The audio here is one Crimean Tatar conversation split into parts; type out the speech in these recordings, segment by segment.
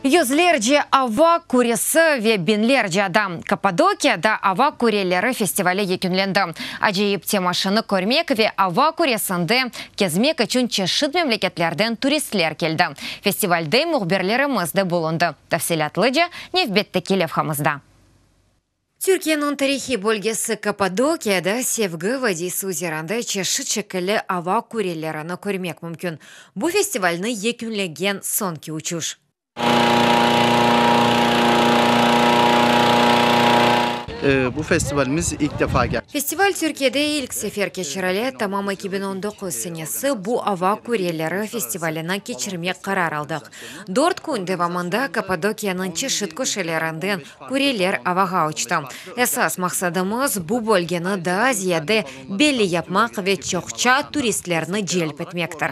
Yüzlerce ava küresi ve biñlerce adam. Kappadokiyada ava küreleri festivali yekünlendi. Acayip temaşanı körmek ve ava küresinde kezmek içün çeşit memleketlerden turistler keldi. Festivalde mühbirlerimiz de bulundı. Tafsilâtlıca nevbetteki levhamızda. Türkiyeniñ tarihiy bölgesi Kappadokiyada Sevgi vadiysi üzerinde çeşit şekilli ava kürelerini körmek mümkün. Bu festivalni yekünlegen soñki uçuş. Bu festivalimiz ilk defa. Festival Türkiyede ilk sefer keçirile. Tamam 2019 senesi bu ava küreleri festivalini keçirmek qarar aldıq. Dört kün devamında Kappadokiyanıñ çeşit köşelerinden küreler avağa uçtı. Esas maqsadımız, bu bölgeni daa ziyade belli yapmaq ve çoqça turistlerni celp etmektir.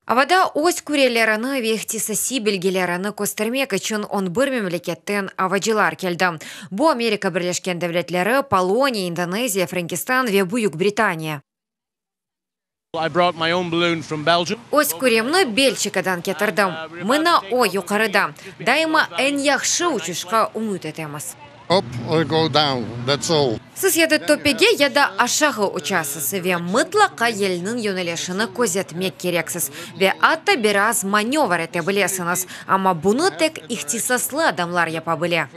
Avada öz kürelerini ve ihtisasiy bilgilerini köstermek içün on bir memleketten avacılar keldi. Bu Amerika Birleşken Devletleri, Poloniya, İndoneziya, Frenkistan ve Büyük Britaniya. Öz küremni Belçikadan ketirdim. Mına o, yuqarıda. Daima eñ yahşı uçuşqa ümüt etemiz. Up or go down, that's all. Siz ya da töpege, ya da aşağı uçasız ve mıtlaqa yelniñ yönelişini közetmek kereksiz ve atta biraz manövr ete bilesiñiz, amma bunı tek ihtisaslı adamlar yapa bile.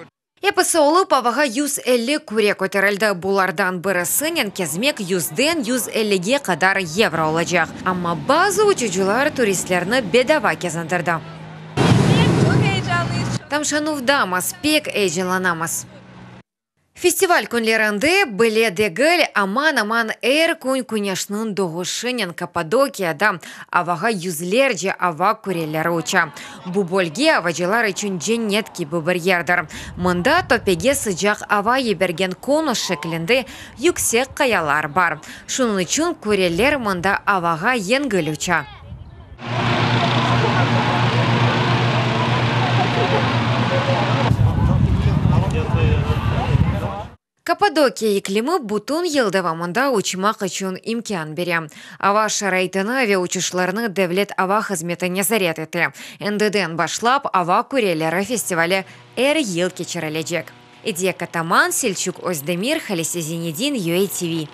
Episi olıp avağa 150 küre köterildi. Bulardan birisinen kezmek yüzden 150ge qadar yevro olacaq. Amma bazı uçucılar turistlerni bedava kezindirdi. Tamaşanuvdamız, pek eyecanlanamız. Festival künlerinde bile degil, aman-aman er kün küneşniñ doğuşınen Kappadokiyada avağa yüzlerce ava küreleri uça. Bu bölge avacılar içün cennet kibi bir yerdir. Mında töpege sıcaq ava yibergen konus şeklinde yüksek qayalar bar. Şunıñ içün küreler mında avağa yengil uça. Kappadokiya iklimi bütün yıl devamında uçmaq içün imkân bere. Ava şaraitini ve uçuşlarnı Devlet ava hızmeti nezaret ete. Endiden başlap ava küreleri festivali er yıl keçirilecek. Ediye Kataman, Selçuk Özdemir, Halise Zinedin, UATV.